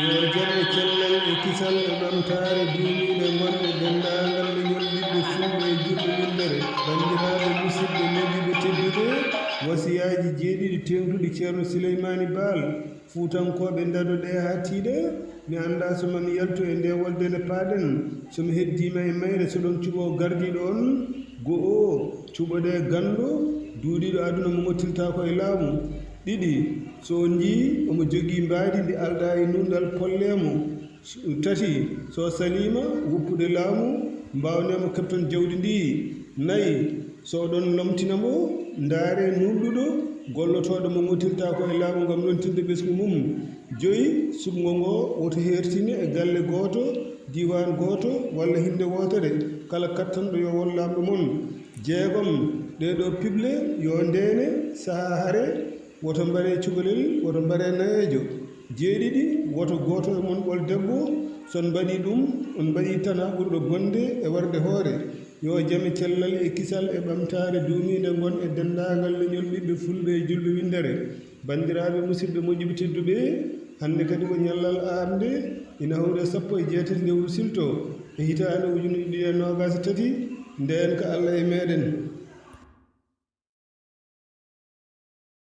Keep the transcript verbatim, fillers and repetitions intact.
Yo jam e cellal e kisal e ɓamtaare duumiiɗe ngonɗe denndaangal leñol ɓiɓɓe fulɓe e julɓe winndere. Banndiraaɓe musidɓe moƴƴuɓe tedduɓe, wasiyaaji jeeɗiɗi teeŋtuɗi Ceerno Sileymaani Baal. Fuutankooɓe, ndadoɗee haa tiiɗa, mi anndaa so maa mi yaltu e ndee wolde nde paaɗen. So mi heddiima e mayre, so ɗon cuɓoo gardiiɗo on. Go'o, cuɓodee ganndo duuɗiiɗo aduna mo ngottirtaako e laamu. Ɗiɗi, so on njii omo jogii mbaadi ndi aldaa e nuunɗal, pollee mo. Tati, so saliima woppude laamu, mbaawnee mo keɓton jawdi ndi. Nayi, so oɗon lomtina mo, ndaaree nuunɗuɗo gollotooɗo mo ngottirtaako e laamu ngam lontinde ɓesngu mum. Joyi, suɓngo ngo woto heertine e galle gooto, diiwaan gooto walla hinnde wootere, kala kattanɗo yo won laamɗo mon. Jeegom, ɗee ɗoo piɓle yo ndeene sahaa hare, woto mbaree cukalel, woto mbaree nayeejo. Jeeɗiɗi, woto gooto e mon ɓol debbo, so on mbaɗii ɗum, on mbaɗii tan haa ɓurɗo bonde e warde hoore. Yo jam e cellal e kisal e ɓamtaare duumiinde ngon e denndaangal leñol ɓiɓɓe fulɓe e julɓe winndere. Banndiraaɓe musidɓe moƴƴuɓe tedduɓe, hannde kadi ko ñallal aarnde, ina hawri e sappo e jeetati lewru silto e hitaande ujunere ɗiɗi e noogaas e tati, ndeen ka Alla e meeɗen.